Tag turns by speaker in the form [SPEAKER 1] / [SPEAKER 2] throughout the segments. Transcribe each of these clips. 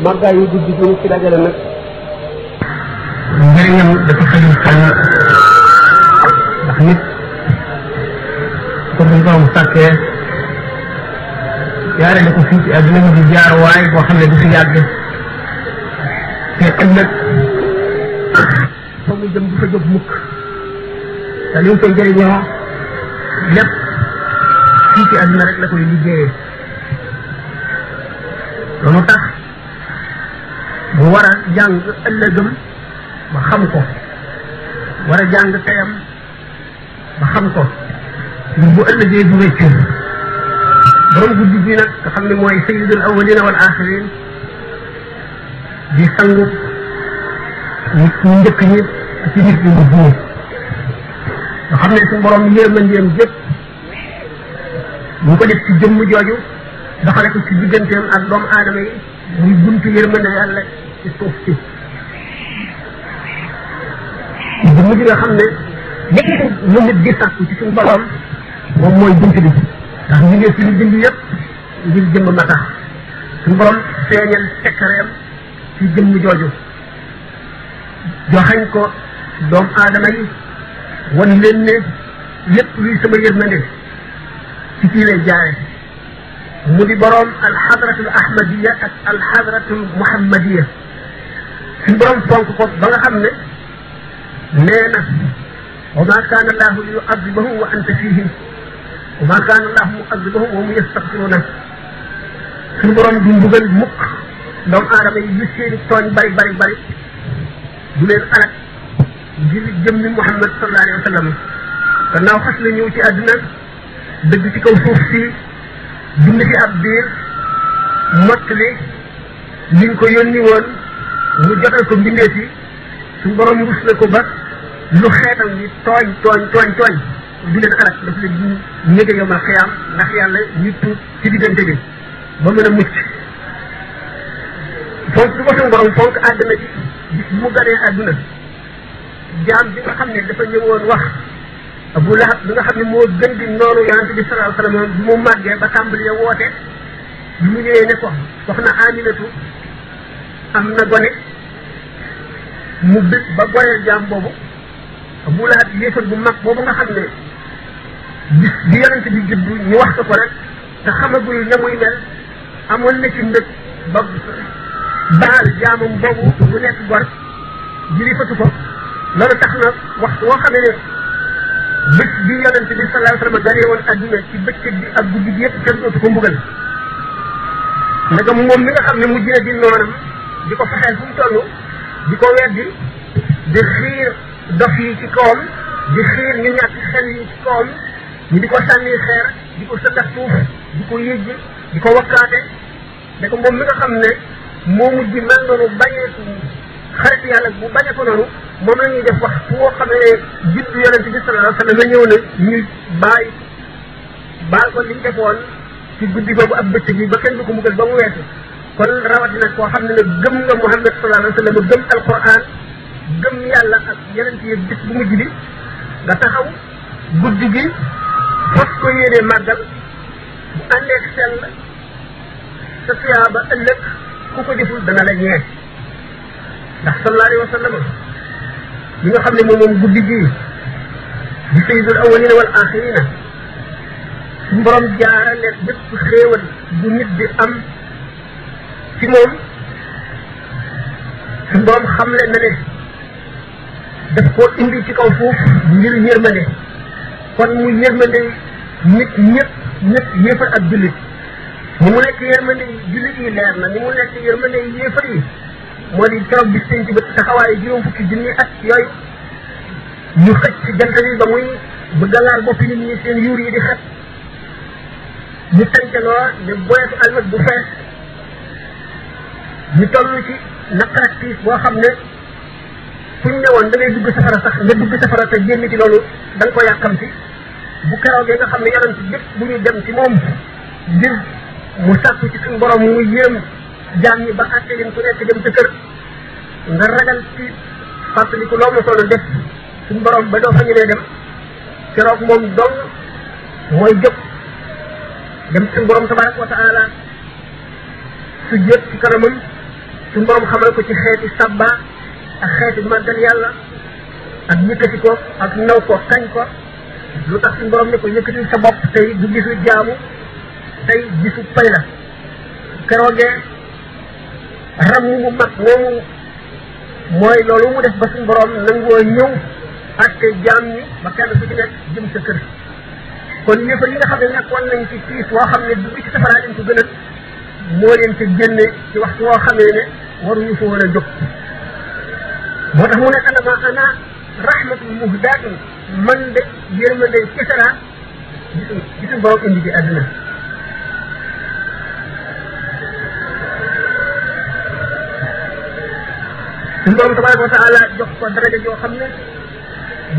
[SPEAKER 1] màggaay yu guddi gi ci dajale nag
[SPEAKER 2] njëriñam dafa xëyul xel ndax nit comme ñu ko sàkkee jaarale ko fii ci àdduna mi di jaar waay boo xam ne du fi yàgg te ëllëg fa mu jëm du fa jóg mukk te li mu koy jëriñoo lépp fii ci àdduna rek la koy liggéeyee loolu tax mu war a jàng ëllëgëm ba xam ko war a jàng teyam ba xam ko bu ëllëgee du wéccu borom guddi gi nag nga xam ne mooy sayyidul awwalina wal axirin di sangu nit ñu njëkk ñi ci nit ñi mujj ñi nga xam ne suñu borom yërmandeem jëpp ñu ko def ci jëmm jooju doxale ko ci digganteem ak doomu aadama yi muy buntu yërmande yàlla ci suuf si jëmm ji nga xam ne lépp lu nit di sàkku ci suñu borom moom mooy bunt bi ndax ñu ngi suñu bind yëpp ngir jëmm ma tax suñu borom feeñal sekkareem ci jëmm jooju joxañ ko doomu aadama yi wan leen ne lépp luy sama yërmande ci kii lay jaare mu di borom alxadratul ahmadiya ak alxadratul muhammadiya suñu borom fonk ko ba nga xam ne nee na wa ma kaana allahu li yuadibahum wa anta fihim wa ma kaana allahu muadibahum wa hum yastaghfiruna suñu borom du mbugal mukk doomu aadama yi lu seeni tooñ bari bari bari du leen alak ngir jëmmi Muhammad sallallahu alayhi wa sallam gannaaw xas la ñëw ci àdduna dëgg ci kaw suuf si dund fi ab biir mottali liñ ko yónni woon mu jotal ko mbindeef yi suñu borom rus na ko ba lu xeetam ni tooñ du leen alak daf leen ñëge yomal xiyaam ndax yàlla ñu tuut ci diggante bi ba mën a mucc fonk du ko suñu borom fonk àdduna ji bis mu ganee àdduna jaam bi nga xam ne dafa ñëwoon wax Abu Lahab bi nga xam ne moo gën di noonu yonente bi sallallahu alayhi wa sallam bi mu màggee ba tàmbali woote bi mu ñëwee ne ko soxna Aminatu am na gone mu bég ba goreel jaam boobu Abu Lahab yéefar bu mag boobu nga xam ne bis bi yonente bi juddu ñu wax ko rek te xamagul na muy mel amoon na ci mbég ba baal jaamam boobu bu nekk gor jilifatu ko loolu tax na waxtu woo xamee ne bés bi yonent bi sallallahu alayhi wa sallam ganee woon adduna ci bëccëg bi ak guddi gi yëpp kenn dootu ko mbugal ndegam moom mi nga xam ne mujj na di noonam di ko fexeel fu mu toll di ko weddi di xiir dof yi ci kawam di xiir ñu ñàkk xel yi ci kawam ñu di ko sànni xeer di ko sëtax suuf di ko yëjj di ko wakkaate ndegam moom mi nga xam ne moo mujj mel noonu bañee xarit yàlla bu bañee ko noonu moom la ñuy def wax fu woo xam ne juddu yonente bi sallallahu alayhi wa sallam nga ñëw ne ñu baal ko liñ defoon ci guddi boobu ak bëccëg bi ba kenn du ko mbugal ba mu weesu kon rawatina koo xam ne ne gëm nga Muhammad sallallahu alayhi wa sallam gëm alquran gëm yàlla ak yonente yi bis bu mujj bi nga taxaw guddi gi fas ko yéenee màggal bu àndeek sell sa tuyaaba ëllëg ku ko deful dana la ñee ndax sallallahu alayhi wa sallam li nga xam ne moom guddi gii di sayyidul awwalina wal axirina suñu borom jaarale bépp xéewal bu nit di am ci moom suñu borom xamle na ne daf koo indi ci kaw suuf ngir yërmande kon mu yërmande nit ñëpp yéefar ak jullit ni mu nekk yërmande jullit yi leer na ni mu nekk yërmande yéefar yi moo di keroog bis penc ba taxawaayu juróom fukki junni at yooyu ñu xëcc ci jant bi ba muy bëgg a laal bopp nit ñi seen yuur yi di xet ñu tàncaloo ne boyetu almet bu fees ñu toll ci naqarak tiis boo xam ne fuñ ne woon da ngay dugg safara sax nga dugg safara te génn ci loolu da nga ko yàkkamti bu keroogee nga xam ne yonent bépp bu ñu dem ci moom ngir mu sàkku ci suñu borom mu yërëm jaam ñi ba àtte leen ku nekk dem sa kër nga ragal ci fàttaliku loo mosoon a def suñu borom ba doo fa ñemee dem keroog moom dong mooy jóg dem suñu borom tabaraka wa taala su jot ci kanamam suñu borom xamal ko ci xeeti sabba ak xeeti màggal yàlla ak yëkkati ko ak naw ko kañ ko lu tax suñu borom ne ko yëkkati sa bopp tey du gisu jaamu tey gisu pay la keroogee ram mu mag moomu mooy loolu mu def ba suñu borom nangoo ñëw atte jaam ñi ba kenn ku ci nekk jëm sa kër kon yëfa yi nga xam ne nekkoon nañ ci tiis woo xam ne dugg ci safara leen ko gënal moo leen ca génne ci waxtu woo xamee ne waruñu fa woon a jóg moo tax mu ne ana rahmatul muhdaatun man de yërmande kese laa gisul borom indi ci àdduna suñu borom tabaraka wa taala jox ko daraja joo xam ne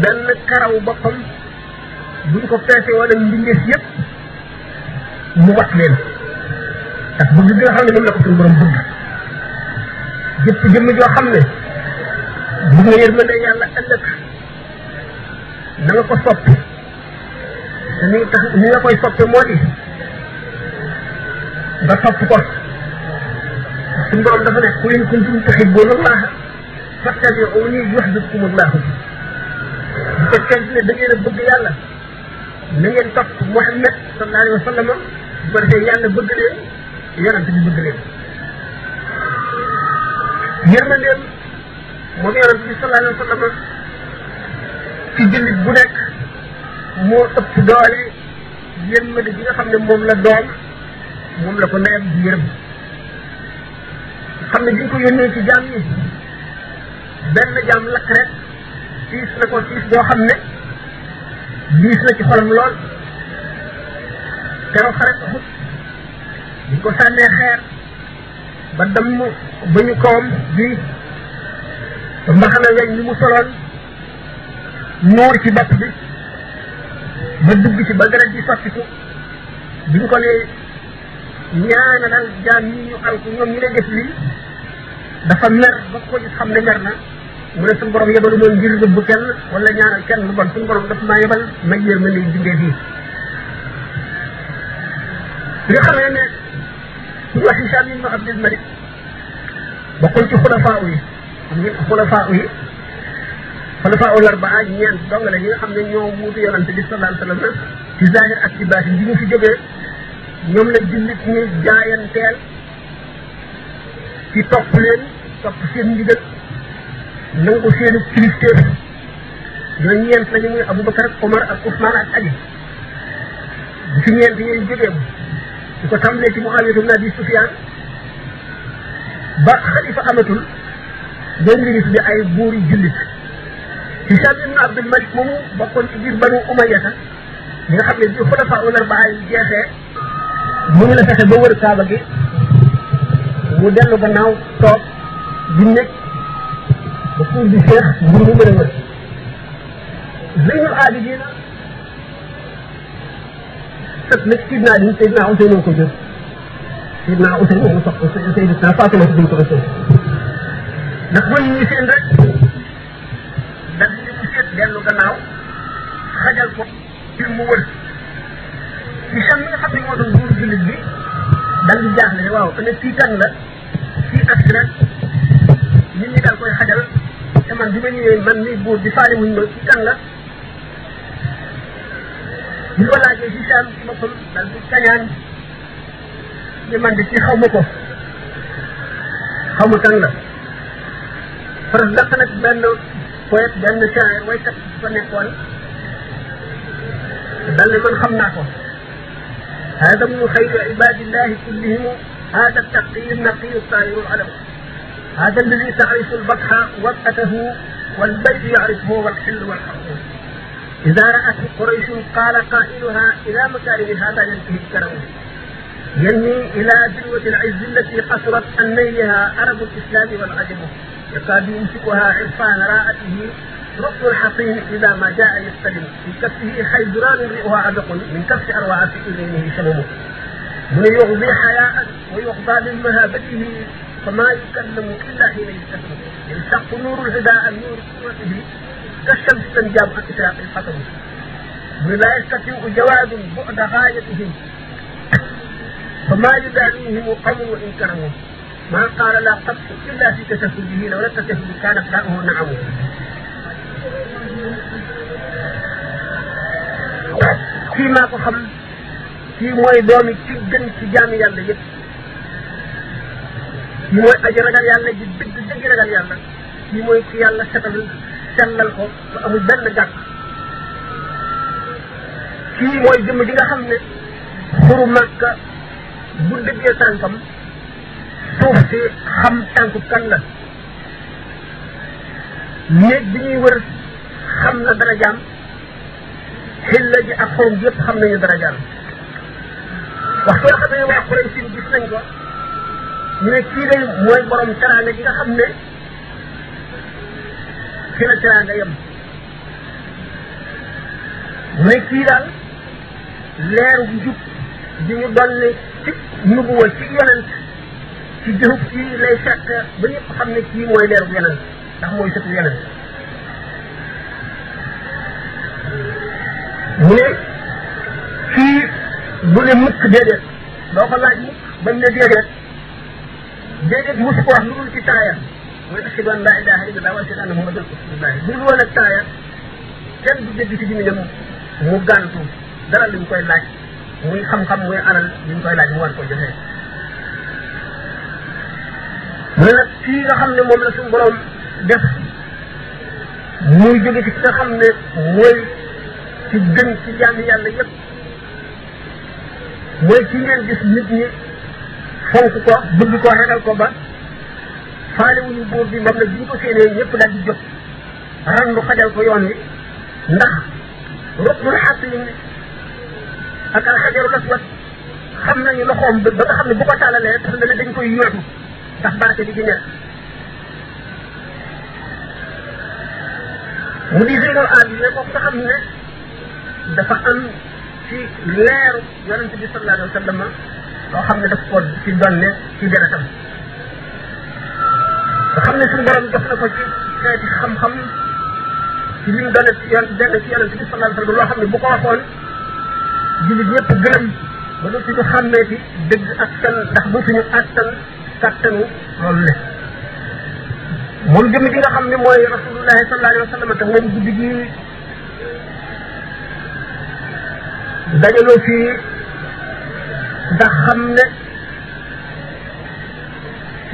[SPEAKER 2] benn karaw boppam buñ ko peese wala mbindeef yëpp mu wat leen ndax bëgg gi nga xam ne moom la ko suñu borom bëgg jëmm joo xam ne bëgg nga yërmande yàlla ëllëg na nga ko soppi te ni nga koy soppe moo di nga sopp ko suñu borom dafa ne qul in kuntum tuhibbuuna Allaha fattabi'uuni yuhbibkumu Allahu bu fekkee ne da ngeen a bëgg yàlla na ngeen topp Muhammad sallallahu alayhi wa sallam bu ko defee yàlla bëgg leen yonent bi bëgg leen yërmandeem moom yonent bi sallallahu alayhi wa sallam ci jullit bu nekk moo ëpp doole yërmande gi nga xam ne moom la doom moom la ko ndeyam di yërëm xam ne bi ñu ko yónnee ci jaam ñi benn jaam lakk rek tiis na ko tiis boo xam ne diis na ci xolam lool keroog xare ko xut bi ko sànnee xeer ba damm ba ñu kawam bi ba mbaxana weñ li mu soloon nuur ci bopp bi ba dugg ci ba deret di sottiku bi ñu ko nee ñaanalal jaam ñi ñu alku ñoom ñi lay def lii dafa mer ba ko gis xam ne mer na mu ne suñu borom yebalu moon ngir rëbb kenn wala ñaanal kenn lu bon suñu borom dafa maa yebal ma yéer ma nii bindee fii li nga xam ne suñu wax Hicham ibn Abdul Malik bokkoon ci xulafaa yi xam ngeen xulafaa l-arbaa ñeent dong la ñi nga xam ne ñoo wuutu yonante bi sallallahu alayhi wa sallam ci zahir ak ci baatin bi ñu fi jógee ñoom la jullit ñi jaayanteel ci topp leen topp seen ndigal nangu seenu kilifteef ñooy ñeent lañu muy Aboubacar ak Omar ak Ousmane ak Ali bu fi ñeent ñooy jógee di ko tàmbalee ci Muawiya ibn Abi Sufyaan ba xalifa amatul ñoom la ñu tudde ay buuri jullit Hicham ibn Abdul Malik moomu bokkoon ci biir Banu Umayya ñi nga xam ne bi xulafaa l-arbaa yi jeexee mu ngi la fexe ba wër Kaaba gi mu dellu gannaaw toog di nekk ba suuf di seex ngir mu mën a wër Zeynul Abidin sët nag Sidna Ali Seydina Ousseynou ko jël Seydina Ousseynou mu sox Seydina Fatima bint Rasul ndax mooy ñi seen rek dal di mu seet dellu gannaaw xajal ko ngir mu wër Hicham mi nga xam ne moo doon buur jullit bi dal di jaaxle ne waaw ne kii kan la kii agsi rek nit ñi daal koy xajal te man bi ma ñëwee man ni buur di faale wuñ ma kii kan la bi ko laajee Hicham ci boppam dal di kañaan ne man de ci xaw ma ko xaw ma kan la parce que daq nag benn poète benn shaa'ir waykat fa nekkoon dal ne man xam naa ko هذا من خير عباد الله كلهم هذا التقي النقي الطاهر العلم هذا الذي تعرف البطح وطأته والبيت يعرفه والحل والحرم إذا رأت قريش قال قائلها إلى مكارم هذا ينتهي الكرم ينمي إلى ذروة العز التي قصرت عن نيلها عرب الإسلام والعجم يكاد يمسكها عرفان راءته رب الحصين إذا ما جاء يستلم في كفه حيدران رئها عبق من كف أروع في إذنه شمم من يغضي حياء ويغضى من مهابته فما يكلم إلا حين يستسلم يلتق نور الهدى عن نور قوته كالشمس تنجاب عن إشراق الحطم من لا يستطيع جواد بعد غايته فما يدانيهم قوم وإن كرموا ما قال لا قط إلا في تشهده لولا التشهد كانت له نعمه kii maa ko xam kii mooy doomi ci gën ci jaami yàlla yëpp kii mooy aji ragal yàlla ji dëgg ragal yàlla kii mooy ku yàlla setal sellal ko ba amul benn gàkk kii mooy jëmm ji nga xam ne xuru Makka bu dëggee tànkam suuf si xam tànku kan la néeg bi ñuy wër xam na dara jaam xilla ji ak xorom yëpp xam nañu dara jaam waxtu yoo xam ne waa Quraysh gis nañ ko ñu ne kii day mooy borom teraanga ji nga xam ne fi la teraanga yem mu ne kii daal leeru njub di ñu dolli ci nubuwa ci yonent ci jëhub kii lay fekk ba ñëpp xam ne kii mooy leeru yonent ndax mooy sëtu yonent mu ne kii bu ne mukk déedéet doo ko laaj mukk ba mu ne déedéet mosu ko wax lu dul ci taaya mooy ashhadu an laa ilaaha illallah wa ashhadu anna muhammadan rasulullah bu dul woon ak taaya kenn du dégg ci gémmiñam mu gàntu dara luñ koy laaj muy xam-xam muy alal luñ koy laaj mu war ko joxe mu ne nag kii nga xam ne moom la suñu borom def muy jóge ci nga xam ne mooy ci gën ci jaami yàlla yëpp mooy ci ngeen gis nit ñi fonk ko bëgg ko ragal ko ba faale wuñu buur bi moom nag bi ñu ko séenee ñëpp daal di jóg randu xajal ko yoon wi ndax ruknul xatim ak alxajarul aswad xam nañu loxoom ba nga xam ne bu ko tàllalee tax na ne dañ koy yóotu ndax barke bi ci nekk mu di Zeynul Abidin ko nga xam ne dafa am ci leeru yonent bi sallallahu alayhi wa sallam loo xam ne daf ko ci donne ci deretam nga xam ne suñu borom def na ko ci xeeti xam-xam ci li mu donne ci yonent bi sallallahu alayhi wa sallam loo xam ne bu ko waxoon jullit ñëpp gërëm ba dootuñu xàmmeeti dëgg ak fen ndax dootuñu àttan kàttanu loolu le moom jëmm ji nga xam ne mooy rasulullahi sallallahu alayhi wa sallam te moom guddi gi dajaloo fii ndax xam ne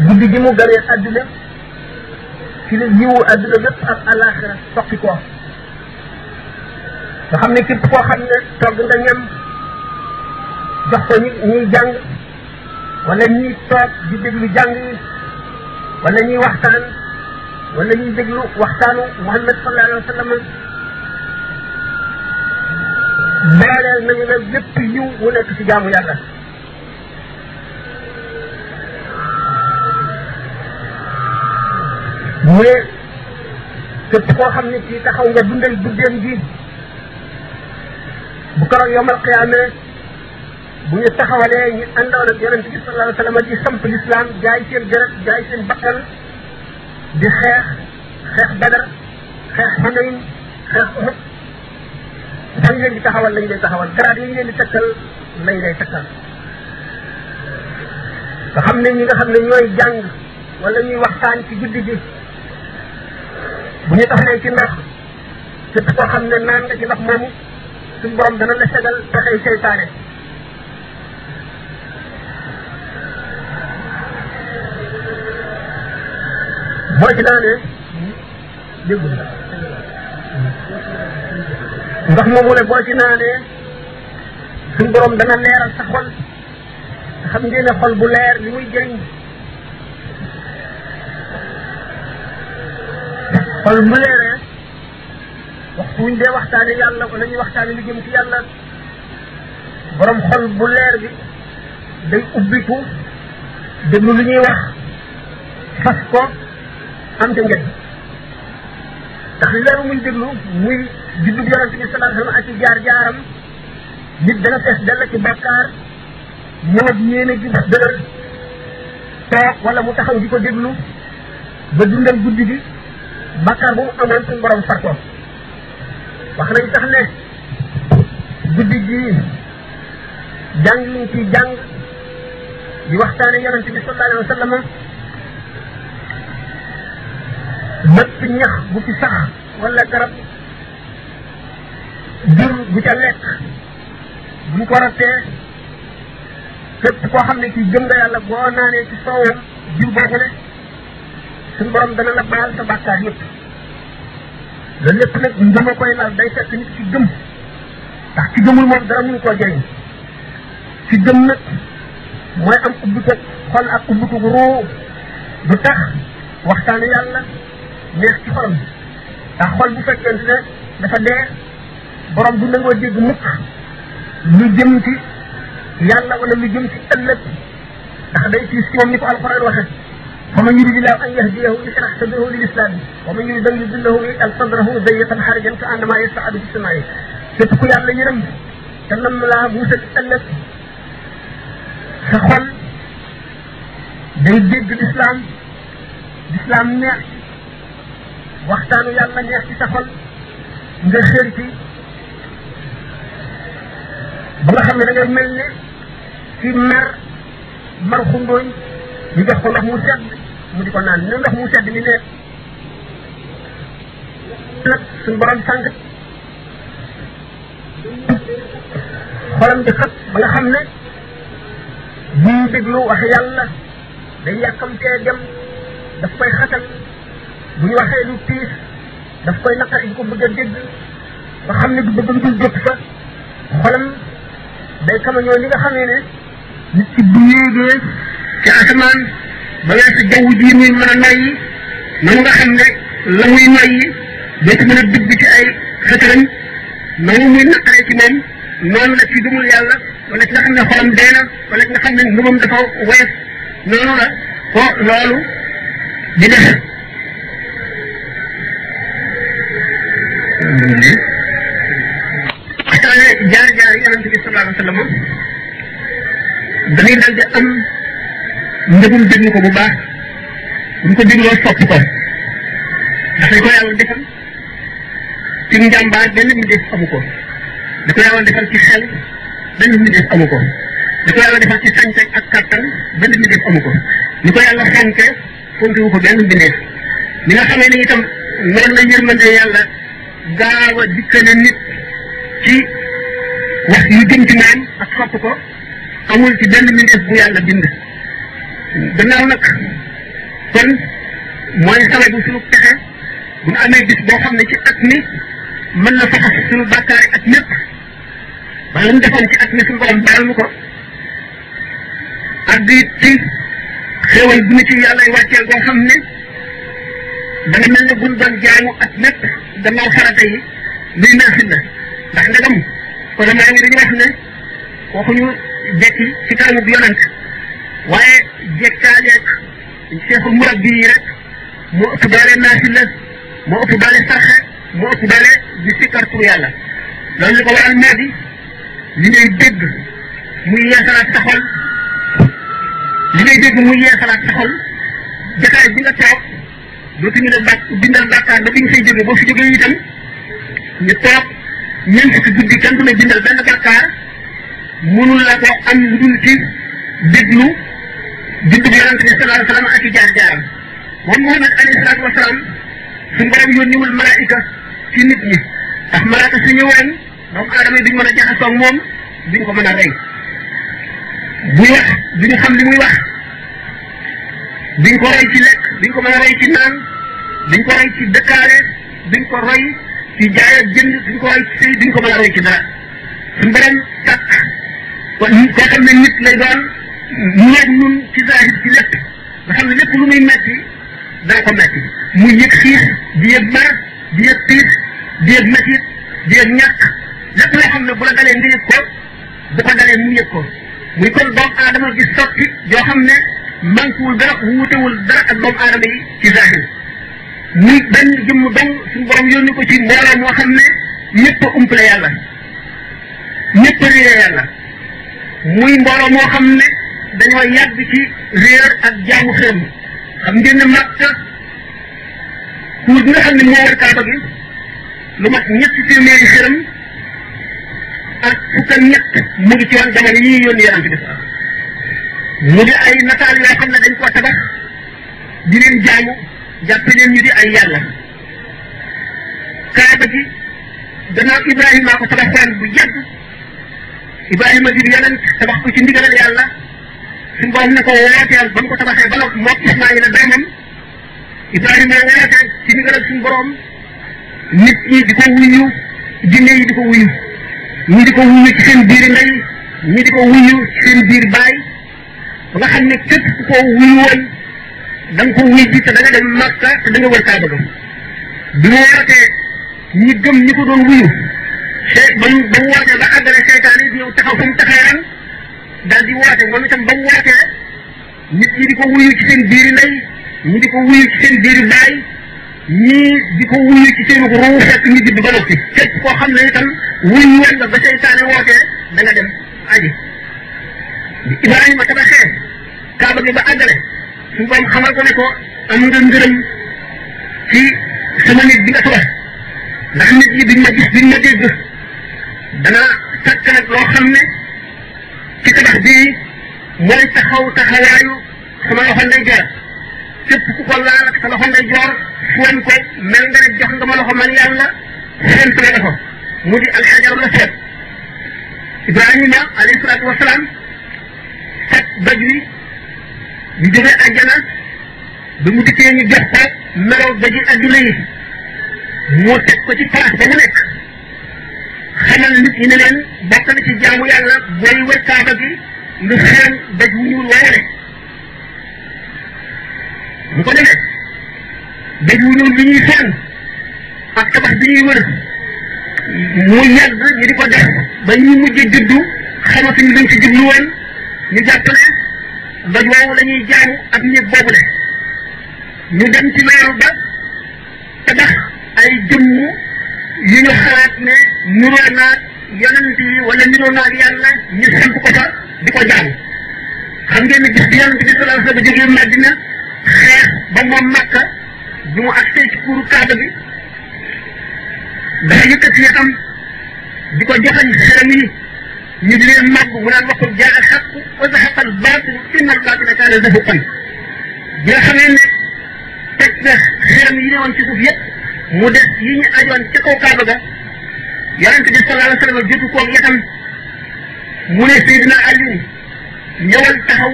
[SPEAKER 2] guddi gi mu ganee àdduna ci la yiwu àdduna lépp ak alaxira soqi ko nga xam ne képp koo xam ne togg nga ñam jox ko ñuy jàng wala ñuy toog di déglu jàng yi wala ñuy waxtaan wala ñuy déglu waxtaanu Muhammad sallallahu alayhi wa sallam baaleel nañu la lépp yiw mu nekk ci jaamu yàlla mu ne képp koo xam ne ci taxaw nga dundal guddeem gi bu keroog yawmal qiyaama bu ñu taxawalee ñu àndoon ak yonent bi sallallahu alayhi wa sallam di samp lislaam jaay seen deret jaay seen bakkan di xeex Badar xeex Hunayn xeex Uhud dañ leen di taxawal lañ lay taxawal garaat yi ñu leen di takkal lañ lay takkal nga xam ne ñi nga xam ne ñooy jàng wala ñuy waxtaan ci guddi gi bu ñu taxawee ci ndox képp koo xam ne naan nga ci ndox moomu suñu borom dana la segal pexey seytaane boo ci naanee déggul ndox moomu ne boo ci naanee suñu borom dana leeral sa xol xam ngeen ne xol bu leer li muy jëriñ xol bu leeree waxtu wuñ dee waxtaane yàlla wala ñuy waxtaane lu jëm ci yàlla borom xol bu leer bi day ubbiku déglu lu ñuy wax fas ko am ca njëriñ ndax leeru muy déglu muy juddub yonent bi sallallahu alayhi wa sallam ak ci jaar-jaaram nit dana fees dell ci bàkkaar ñëw ak yéene gi dëgër toog wala mu taxaw di ko déglu ba dundal guddi gi bàkkaar bu mu amoon suñu borom far ko wax nañ tax ne guddi gi jàng yi ci jàng di waxtaane yonent bi sallallahu alayhi wa sallam bépp ñax bu ci sax wala garab jur bu ca lekk buñ ko rattee képp koo xam ne kii gëm nga yàlla boo naanee ci soowam jur boobule suñu borom dana la baal sa bàkkaar yëpp loolu lépp nag ngëma koy laal day fekk nit ci gëm ndax ci gëmul moom dara mënu koo jëriñ ci gëm nag mooy am ubbiku xol ak ubbiku ruu du tax waxtaanu yàlla neex ci xolam ndax xol bu fekkente ne dafa dee borom du nangoo dégg mukk lu jëm ci yàlla wala lu jëm ci ëllëg ndax day tiis ci moom ni ko alquran waxe fa man yuridillahu an yahdiyahu yashrah sadrahu lil islam wa man yurid an yudillahu yaj'al sadrahu dayyqan harajan ka annama yas'adu fi samaa'i képp ku yàlla yërëm te nam laa musal ëllëg sa xol day dégg lislaam neex waxtaanu yàlla neex ci sa xol nga xër ci ba nga xam ne da ngay mel ne ci mar xundooñ ñu jox ko ndox mu sedd mu di ko naan ne ndox mu sedd mi ne nag suñu borom sànq xolam di xat ba nga xam ne buy déglu wax yàlla day yàkkamtee dem daf koy xatal bu ñu waxee lu tiis daf koy naqari di ko bëgg a dégg ba xam ne du bëgg lu dul jot fa xolam day kamañoo li nga xamee ne nit ci bu yéegee ci asamaan ba weesu jaww ji muy mën a noyyi noonu nga xam ne la muy noyyi dootu mën a dugg ci ay xëtëram noonu muy naqaree ci moom noonu la ci gëmul yàlla wala ci nga xam ne xolam dee na wala ci nga xam ne ngëmam dafa woyof noonu la ko loolu di def waxtaane jaar-jaar yonent bi sallallahu alayhi wa sallam dañuy dal di am ndëgum déglu ko bu baax buñ ko dégloo sopp ko ndax li ko yàlla defal ci njàmbaar benn mi def amu ko li ko yàlla defal ci xel benn mi def amu ko li ko yàlla defal ci sañ-sañ ak kattan benn mi def amu ko li ko yàlla fonke fonke wu ko benn mbindeef li nga xamee ni itam noonu la yërmande yàlla gaaw a dikkane nit ci wax yu jëm ci moom ak sopp ko amul ci benn mbindeef bu yàlla bind gannaaw nag kon mooy sababu suñu pexe bu ñu amee bis boo xam ne ci at mi mën na faxas suñu bàkkaari at ñëpp ba la ñu defoon ci at mi suñu borom baal nu ko ak di ci xéewal bu ñu ci yàlla wàcceel boo xam ne dana mel ne buñ doon jaamu at ñëpp gannaaw farata yi luy naafil la ndax ndegam kon maa ngi dañu wax ne waxuñu jekki ci kanamu bi yonent waaye jekkaaleeg cheikhul murabbi yi rek moo ëpp doole naafil la moo ëpp doole sarxe moo ëpp doole di sikkar pour yàlla loolu li ko waral moo di li ngay dégg muy yeesalaat sa xol li ngay dégg muy yeesalaat sa xol jataay bi nga toog dootuñu la bindal bàkkaar ba bi nga fay jógee boo fi jógee itam ñu toog ñeent fukki guddi kenn du la bindal benn bàkkaar mënul la ko am lu dul ci déglu juddub yonent bi sallallahu alayhi wa sallam ak i jaar-jaaram moom Muhammad alayhi salaatu wa salaam suñu borom yónniwul malaayika ci nit ñi ndax malaaka su ñëwoon doomu aadama yi duñ mën a jaxasoo ak moom duñ ko mën a rey buy wax duñu xam li muy wax duñ ko roy ci lekk duñ ko mën a roy ci naan duñ ko roy ci dëkkaale duñ ko roy ci jaay ak jënd duñ ko roy ci sëy duñ ko mën a roy ci dara suñu borom tàkk kon koo xam ne nit lay doon ñeeg ñun ci zahir ci lépp nga xam ne lépp lu muy metti dana ko metti muy yëg xiif di yëg mar di yëg tiis di yëg mettit di yëg ñàkk lépp loo xam ne bu la dalee nga yëg ko bu ko dalee mu yëg ko muy kon doomu aadama gi sotti yoo xam ne manquewul dara wuutewul dara ak doomu aadama yi ci zahir muy benn jëmm dong suñu borom yónni ko ci mbooloo moo xam ne ñëpp a umpale yàlla ñëpp a réer yàlla muy mbooloo moo xam ne dañoo yàgg ci réer ak jaamu xërëm xam ngeen ne Makka kuur bi nga xam ne moo war Kaaba gi lu mat ñetti téeméeri xërëm ak fukk ak ñett mu ngi ci woon jamono yii yónni yonent bi mu di ay nataal yoo xam ne dañ ko tabax di leen jaamu jàppe leen ñu di ay yàlla kaaba gi gannaaw Ibrahima ko tabaxoon bu yàgg Ibrahima di yonent tabax ko ci ndigalal yàlla suñu borom ne ko wooteel ba mu ko tabaxee ba noppi moom Ismaïla doomam Ibrahima woote ci ndigalal suñu borom nit ñi di ko wuyu jinne yi di ko wuyu ñi di ko wuyu ci seen biir ndey ñi di ko wuyu ci seen biir baay ba nga xam ne képp ku ko wuyu woon da nga ko wuy ji te da nga dem Makka te da nga wër Kaaba ga bi mu wootee ñi gëm ñi ko doon wuyu ba mu wootee ba àggale seytaane yi ñëw taxaw fu mu taxee ren daal di woote moom itam ba mu wootee nit ñi di ko wuyu ci seen biir ndey ñi di ko wuyu ci seen biir baay ñii di ko wuyu ci seen ruu fekk ñu judd ba noppi képp koo xam ne itam wuyu woon nga ba seytaane wootee da nga dem aji Ibrahima tabaxee Kaaba gi ba àggale suñu borom xamal ko ne ko am nga ngërëm ci sama nit bi nga tabax ndax nit ñi duñ ma gis duñ ma dégg dana fekk nag loo xam ne ci tabax bii mooy taxawaayu sama loxo ndeyjoor képp ku ko laal ak sa loxo ndeyjoor foon ko mel nga ne jox nga ma loxo man yàlla foon sama loxo mu di alxajarul aswad Ibrahima alayhi salaatu wasalaam fekk doj wi ñu jógee àjjana ba mu dikkee ñu jox ko melaw doji adduna yi mu teg ko ci place ba mu nekk xamal nit ñi ne leen bokk na ci jaamu yàlla booy wër Kaaba gi nga xeeñ doj wu ñuul woowale bu ko defee doj wu ñuul bi ñuy xeeñ ak tabax bi ñuy wër mu yàgg ñu di ko def ba ñu mujjee juddu xamatuñu luñ ci jublu woon ñu jàpp ne doj woowu la ñuy jaamu ak néeg boobu le ñu dem ci loolu ba tabax ay jëmm yu ñu xalaat ne nuroo naag yonent yi wala nuroo naag yàlla ñu samp ko fa di ko jaamu xam ngeen ne gis bi yonent bi sallallahu alayhi wa sallam jógee Madina xeex ba moom Makka bi mu agsee ci kuuru Kaaba gi dafa yëkkati yatam di ko joxañ xeram yi ñu di leen màgg mu naan waxul jaa al xaq wa zahaqa al baatil inna al baatila kaana zahuqan bi nga xamee ne teg na xeram yi ne woon ci suuf yëpp mu des yi ñu ajoon ca kaw Kaaba ga yonent bi sallallahu alayhi wa sallam jotu koog yatam mu ne Seydina Aliou ñëwal taxaw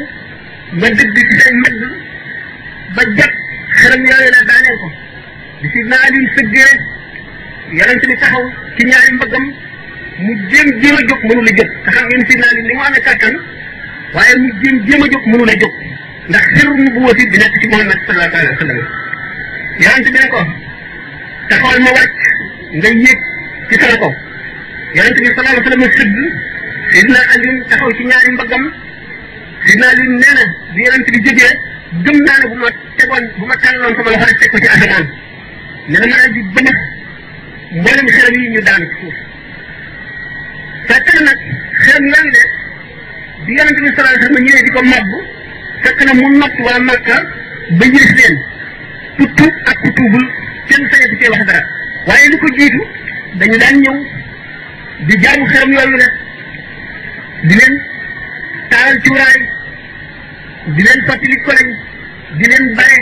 [SPEAKER 2] nga dëgg ci seen mbagg ba jot xeram yooyu la daaneel ko bi Seydina Aliou sëggee yonent bi taxaw ci ñaari mbaggam mu jéem a jóg mënu la jóg te xam ngeen Seydina Aliou ni mu amee kàttan waaye mu jéem a jóg mënu la jóg ndax xeru mu bu wóoti bi nekk ci Muhammad sallallahu alayhi wa sallam yonent bi ne ko taxawal ma wàcc nga yéeg ci sama kaw yonent bi sallallahu alayhi wa sallam sëgg Seydina Aliou taxaw ci ñaari mbaggam Seydina Aliou nee na bi yonent bi jógee gëm naa ne bu ma tàlloon sama loxo rek teg ko ci asamaan nee na ma daal di bënëf mboolem xeram yi ñu daanu ci suuf fekk na nag xeram yooyu de bi yonent bi sallallahu alayhi wa sallam ñëwee di ko màbb fekk na mu natt waa Makka ba yées leen ku tuub ak ku tuubul kenn sañatu cee wax dara waaye lu ko jiitu dañu daan ñëw di jaamu xeram yooyu rek di leen taalal cuuraay di leen fàttali ko lañ di leen bare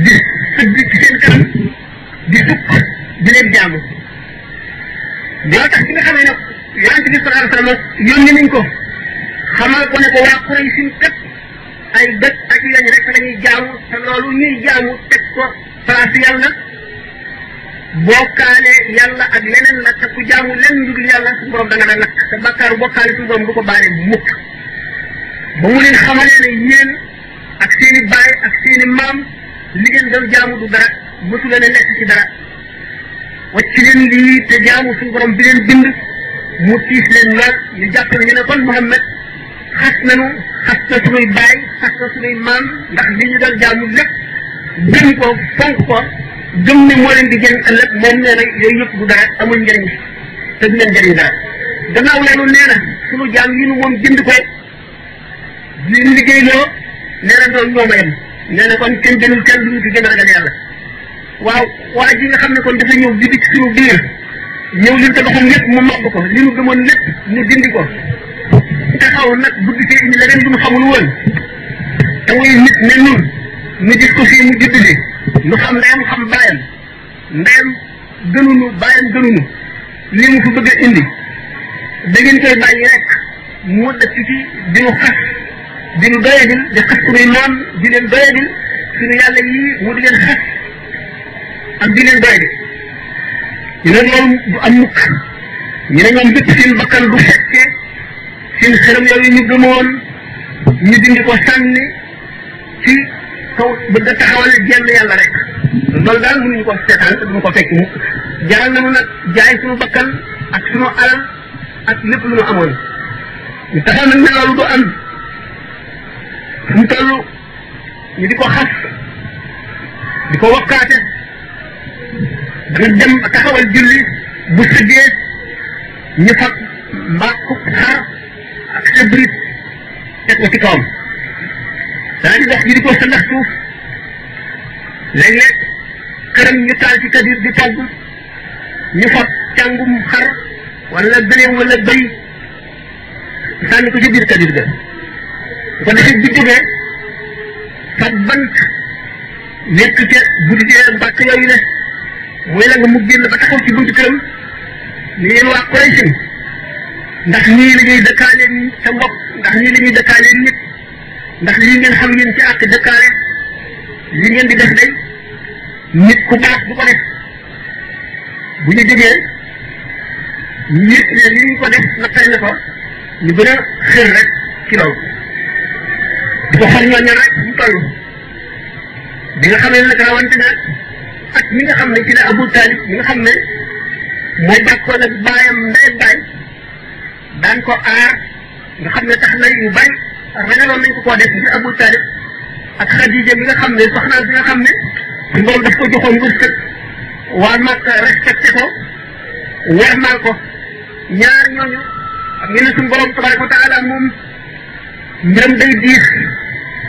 [SPEAKER 2] di sëgg ci seen kanam di sukk di leen jaamu dina tax bi nga xamee ne yonent bi sallallahu alayhi wa sallam yónni nañ ko xamal ko ne ko waa Quraysh kat ay dëkk ak lañ rek la ñuy jaamu te loolu ñuy jaamu teg ko place yàlla bokkaale yàlla ak leneen la te ku jaamu lenn lu dul yàlla su borom da nga da nakk te bakkaaru bokkaale su borom du ko baale mukk ba mu leen xamalee ne yéen ak seen i baay ak seen i maam li ngeen doon jaamu du dara mësu leen a nekk ci dara wacc leen lii te jaamu suñu borom bi leen bind mu tiis leen lool ñu jàpp ne ñu ne kon Muhammad xas na suñuy baay xas na suñuy maam ndax li ñu doon jaamu lépp gëm ko fonk ko gëm ne moo leen di jëriñ ëllëg moom nee na yooyu yëpp du dara amul njëriñ te du leen jëriñ dara gannaaw loolu nee na suñu jaam yi nu moom jënd ko li liggéeyloo nee na doon ñoom a yem nee na kon kenn gënul kenn duñu ci gën a ragal yàlla waaw waa ji nga xam ne kon dafa ñëw juddi ci suñu biir ñëw li tabaxoon lépp mu màbb ko li nu gëmoon lépp mu dindi ko taxaw nag bëgg ci indi leneen lu mu xamul woon te muy nit ne nun ñu gis ko fii mu judd fi nu xam ndeyam xam baayam ndeyam gënunu baayam gënunu li mu fi bëgg a indi da ngeen koy bàyyi rek mu dëkk ci di nu xas di nu doyadil di xas sunuy maam di leen doyadil sunu yàlla yii mu di leen xas ak di leen doyadil ñu ne loolu du am mukk ñu ne ñoom bépp seen bakkan du fekkee seen xërëm yooyu ñu gëmoon ñu dindi ko sànni ci kaw bëgg a taxawal jenn yàlla rek loolu daal mënuñu ko seetaan te duñu ko fekk mukk jaral nañu nag jaay sunu bakkan ak sunu alal ak lépp lu ñu amoon ñu taxaw nag ne loolu du am fu mu toll ñu di ko xas di ko wakkaate dana dem taxawal julli bu sëggee ñu fab mbàkku xar ak sebrit teg ko ci kawam daa di dox ñu di ko sa ndax suuf léeg-léeg këram ñu taal ci kadir di togg ñu fab càngum xar wala gëleem wala bëy sànni ko ci biir kadir ga bu ko defee bu jógee fab bant nekk ca buddi mbàkk yooyu ne mooy la nga mu génn ba taxaw ci buntu këram ni yéen waa Quraysh ndax ñii la ñuy dëkkaale sa mbokk ndax ñii la ñuy dëkkaale nit ndax lii ngeen xam yéen ci àq dëkkaale li ngeen di def day nit ku baax du ko def bu ñu jógee nit ne li ñu ko def naqari na ko ñu gën a xër rek ci loolu di ko xool ñooñu rek ñu toll bi nga xam ne nag rawante na ak ñi nga xam ne ci la Abu Talib ñi nga xam ne mooy bàkkoon ak baayam ndey baay daan ko aar nga xam ne tax na yu bari ragaloon nañ ko koo def ngir Abu Talib ak Xadija mi nga xam ne soxnaam bi nga xam ne su borom daf ko joxoon wërsëg waa Makka respecté ko warmaal ko ñaar ñooñu xam ngeen ne suñu borom tabaraka wa taala moom mbiram day diis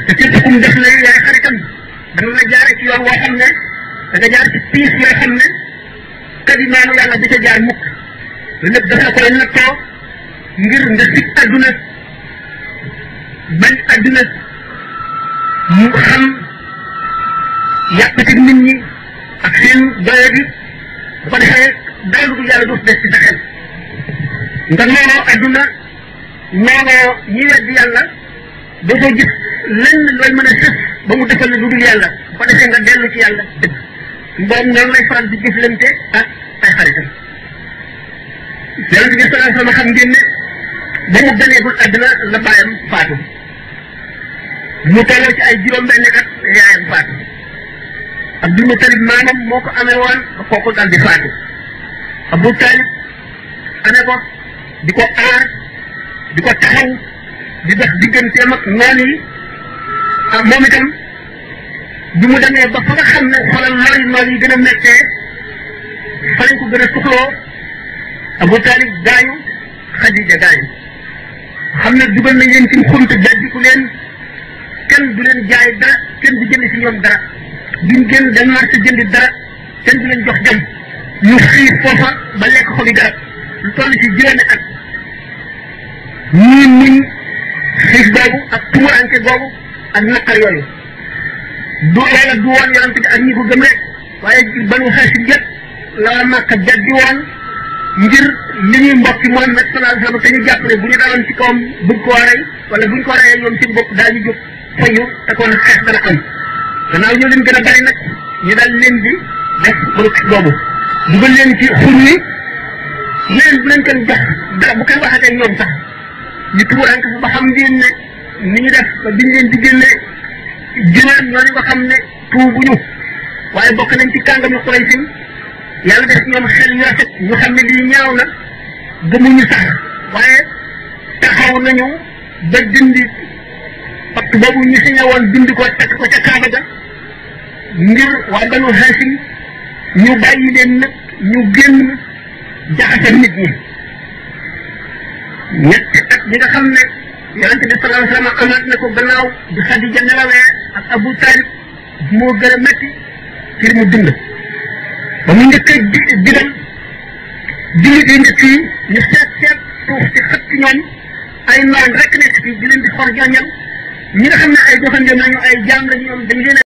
[SPEAKER 2] te képp kum def la yaay xaritam dana la jaare ci yoon woo xam ne da nga jaar ci piis yoo xam ne kadimaanu yàlla di ca jaar mukk lu lépp dafa koy nattoo ngir nga sig adduna bañ adduna mu xam yàqatig nit ñi ak seen doye bi bu ko defee dara lu yàlla du des ci sa xel nga noonoo adduna noonoo ñi weddi yàlla dafoo gis lenn looy mën a sëf ba mu defal la lu dul yàlla bu ko defee nga dellu ci yàlla dëgg mboom noonu lay faral di jëflante ak ay xaritam yonent bi sallallahu alayhi wa sallam xam ngeen ne ba mu ganeegul àdduna la bàyyam faatu mu tolloo ci ay juróom-benni at yaayam faatu Abdul Mutalib maamam moo ko amee woon ba kooku daal di faatu Abu Talib amee ko di ko aar di ko taxaw di dox digganteem ak noonu yi ah moom itam bi mu demee ba fa nga xam ne xoolal lori noonu yi gën a méttee fa lañ ko gën a suxloo Abu Talib gaañu Xadija gaañu xam ne dugal nañ leen ci xunt dajjiku leen kenn du leen jaay dara kenn du jënd si ñoom dara duñ génn dem marché jëndi dara kenn du leen jox jëm ñu xiif foofa ba lekk xobi garab lu toll ci juróomi at ñii muñ xiif boobu ak tumuranke boobu ak naqar yooyu du loola du woon yonante bi ak ñi ko gëm rek waaye banu xeesi jët la Makka jaddi woon ngir li ñuy mbokki Muhammad sallallahu alayhi wa sallam te ñu jàpp ne bu ñu daloon ci kawam bëgg koo rey wala buñ ko reyee ñoom seen bopp daañu jóg fayu te kon xeex dana am gannaaw ñoo leen gën a bari nag ñu daal leen di def bëgg boobu dugal leen ci xur wi leen bu leen kenn jox dara bu kenn waxatee ñoom sax ñu tuuranke fu ba xam ngeen ne ni ñu def ba biñ leen di génne juróom ñooñu nga xam ne tuubuñu waaye bokk nañ ci kàngami Quraysh yàlla def ñoom xel yu rafet ñu xam ne lii ñaaw na gëmuñu sax waaye taxaw nañu ba dindi parce que boobu ñu signé woon dindi ko teg ko ca Kaaba ga ngir waa Banu Hashim ñu bàyyi leen nag ñu génn jaxase nit ñi ñetti at ñi nga xam ne yonent bi sallallahu alayhi wa sallam amaat na ko gannaaw bi Xadija nelawee ak Abu Talib moo gën a métti ci li mu dund ba mu njëkk a digal jullit yi njëkk yi ñu seet suuf si xët ci ñoom ay noon rek nekk fi di leen di xor ñooñam ñi nga xam ne ay doxandéem lañu ay jaam lañu ñoom dañ leen